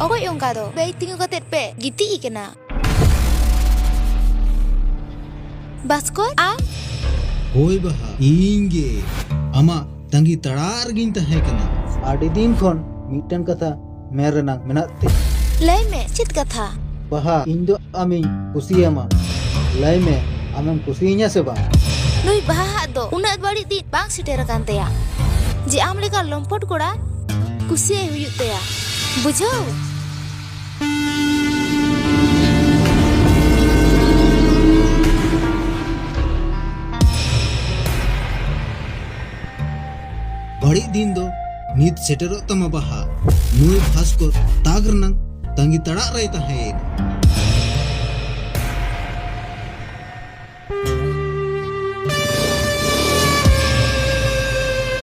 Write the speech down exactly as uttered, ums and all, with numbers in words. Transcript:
ᱚᱠᱚᱭ ᱚᱱᱠᱟ ᱫᱚ? ᱵᱟᱭᱤᱠ ᱛᱤᱸᱜᱩ ᱠᱟᱛᱮ ᱯᱮ ᱜᱤᱛᱤᱡ ᱟᱠᱟᱱᱟ᱾ ᱵᱷᱟᱥᱠᱚᱨ, ᱟᱢ? ᱦᱳᱭ ᱵᱟᱦᱟ, ᱤᱧ ᱜᱮ᱾ ᱟᱢᱟᱜ ᱛᱟᱺᱜᱤ ᱛᱟᱲᱟᱜ ᱨᱮᱜᱤᱧ ᱛᱟᱦᱮᱸ ᱠᱟᱱᱟ᱾ ᱟᱹᱰᱤ ᱫᱤᱱ ᱠᱷᱚᱱ ᱢᱤᱫᱴᱟᱝ ᱠᱟᱛᱷᱟ ᱢᱮᱱ ᱨᱮᱱᱟᱜ ᱢᱮᱱᱟᱜ ᱛᱤᱧ᱾ ᱞᱟᱹᱭ ᱢᱮ, ᱪᱮᱫ ᱠᱟᱛᱷᱟ? ᱵᱟᱦᱟ, ᱤᱧ ᱫᱚ ᱟᱢᱤᱧ ᱠᱩᱥᱤᱭᱟᱢᱟ᱾ ᱞᱟᱹᱭ ᱢᱮ, ᱟᱢᱮᱢ ᱠᱩᱥᱤᱭᱟᱹᱧᱟ ᱥᱮ ᱵᱟᱝ? ᱱᱩᱭ ᱵᱟᱦᱟ ᱦᱟᱜ ᱫᱚ ᱩᱱᱟᱹᱜ ᱵᱟᱹᱲᱤᱡ ᱫᱤᱱ ᱵᱟᱝ ᱥᱮᱴᱮᱨ ᱟᱠᱟᱱ ᱛᱟᱭᱟ ᱡᱮ ᱟᱢ ᱞᱮᱠᱟ ᱞᱚᱢᱯᱚᱴ ᱠᱚᱲᱟ ᱠᱩᱥᱤᱭᱟᱭ ᱦᱩᱭᱩᱜ ᱛᱟᱭᱟ, ᱵᱩᱡᱷᱟᱹᱣ? ᱵᱟᱹᱲᱤᱡ ᱫᱤᱱ ᱫᱚ ᱱᱤᱛ ᱥᱮᱴᱮᱨᱚᱜ ᱛᱟᱢᱟ ᱵᱟᱦᱟ᱾ ᱱᱩᱭ ᱵᱷᱟᱥᱠᱚᱨ ᱛᱟᱠ ᱨᱮᱱᱟᱝ ᱛᱟᱺᱜᱤ ᱛᱟᱲᱟᱜ ᱨᱮᱭ ᱛᱟᱦᱮᱸᱭᱮᱱᱟ᱾